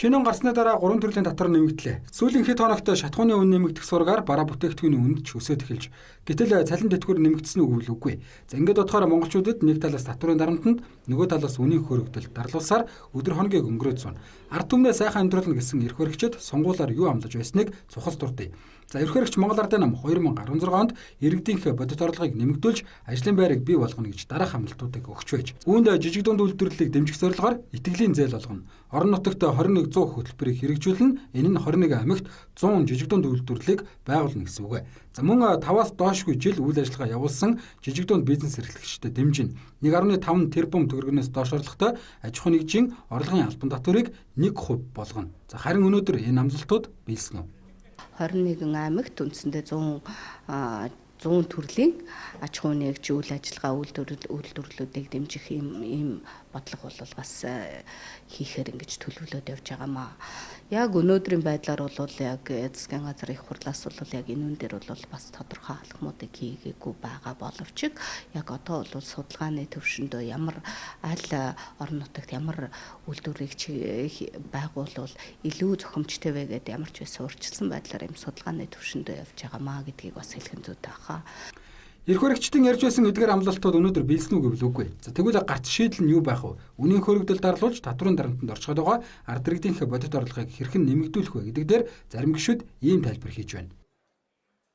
Шинэ он гарсны дараа 3 төрлийн татвар нэмэгдлээ. Сүүлийн хэд хоногт шатхууны үн нэмэгдэх сургаар бараа бүтээгдэхүүний үнэд ч өсөөд эхэлж. Гэтэл цалин тэтгэвэр нэмэгдсэн үг л үгүй. За ингээд бодохоор монголчуудад нэг талаас татварын дарамтанд, нөгөө талаас үнийн хөрөгдөл дарлуулсаар өдөр хоногийг өнгөрөөд сууна. Ард түмнээ сайхан амьдруулна гэсэн эрх баригчид сонгуулиар юу амлаж байсныг цухас дурдъя. За эрх баригч Монгол Ардын нам 2016 онд иргэдийнх бодит орлогыг нэмэгдүүлж ажлын байрыг бий болгоно гэж дараах амлалтуудыг өгч байж. Үүнд жижиг дунд үйлдвэрлэлийг дэмжих зорилгоор итгэлийн зээл олгоно. Орон нутагт 21 100 хөтөлбөрийг хэрэгжүүлнэ. Энэ нь 21 аймагт 100 жижиг дунд үйлдвэрлэлийг байгуулна гэсэн үг. За мөн 5-аас доошгүй жил үйл ажиллагаа явуулсан жижиг дунд бизнес эрхлэгчдэд дэмжинэ. 1.5 тэрбум төгрөгнөөс доош орлоготой аж ахуйн нэгжийн орлогын албан татварыг 1% болгоно. За харин өнөөдөр энэ амлалтууд биелсэн үү? 21 аймагт үндсэндээ 100 төрлийн аж ахуйн нэгж, үйл ажиллагаа, үйлдвэрлэлүүдийг дэмжих ийм бодлого бол бас хийхээр ингэж төлөвлөд явж байгаамаа. Яг өнөөдрийн байдлаар бол яг засгийн газар их хурлаас бол яг энэ үн дээр бол бас тодорхой алхмуудыг хийгээгүй байгаа боловч яг одоо бол судалгааны төвшөндөө ямар аль орон нутагт ямар үйлдвэрийг байгуулвал илүү зохимжтой вэ гэдээ ямар ч байсан урьдчилсан байдлаар ийм судалгааны төвшөндөө явж байгаамаа гэдгийг бас хэлэх нь зүйтэй хаа. Эрх баригчдын ярьж байсан эдгээр амлалтууд өнөөдөр биелсэн үү гэвэл үгүй. За тэгвэл гарт шийдэл нь юу байх вэ? Үнийн хөрөгдөл дарлуулж татварын дарамтанд орчход байгаа ард иргэдийнх бодит орлогыг хэрхэн нэмэгдүүлэх вэ гэдэг дээр зарим гишүүд ийм тайлбар хийж байна.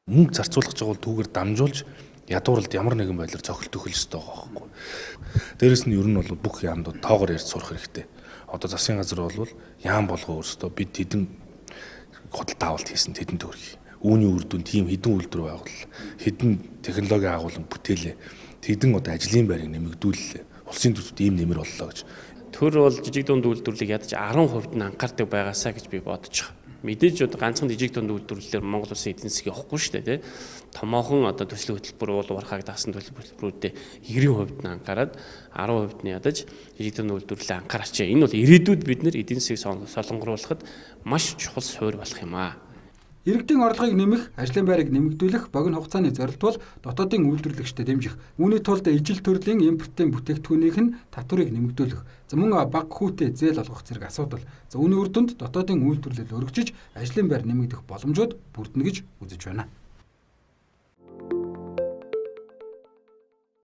Мөнгө зарцуулах гэж байгаа бол түүгээр дамжуулж ядууралд ямар нэгэн байдлаар цохилт өгөх ёстой байгаа байхгүй. Дээрэс нь ер нь бол бүх яамдууд тоогоор ярьж сурах хэрэгтэй. Одоо засгийн газар бол яам болгоо өөрсдөө бид хэдэн худалдаа авалт хийсэн тэдэн төгрөг. Үүний үр дүн тийм хэдэн үйлдвэр байгууллаа, хэдэн технологийн агуулга бүтээлээ, хэдэн одоо ажлын байрыг нэмэгдүүллээ, улсын төсөвт ийм нэмэр боллоо гэж. Төр бол жижиг дунд үйлдвэрлэлийг ядаж 10% нь анхаардаг байгаасаа гэж би бодож байгаа. Мэдээж одоо ганцхан жижиг дунд үйлдвэрлэлээр Монгол улсын эдийн засаг явахгүй шүү дээ, тий. Томоохон одоо төслийн хөтөлбөр уул уурхайг дагсан төлбөрүүдээ 90% нь анхаарад 10% нь ядаж жижиг дунд үйлдвэрлэлээ анхаарч. Энэ бол ирээдүйд бид нэр эдийн засгийг солонгоруулахад маш чухал суурь болох юм аа. Иргэдийн орлогыг нэмэх, ажлын байрыг нэмэгдүүлэх богино хугацааны зорилт бол дотоодын үйлдвэрлэгчдэд дэмжих. Үүний тулд ижил төрлийн импортын бүтээгдэхүүнийх нь татварыг нэмэгдүүлэх. За мөн бага хүүтэй зээл олгох зэрэг асуудал. За үүний үр дүнд дотоодын үйлдвэрлэл өргөжиж, ажлын байр нэмэгдэх боломжууд бүрдэнэ гэж үзэж байна.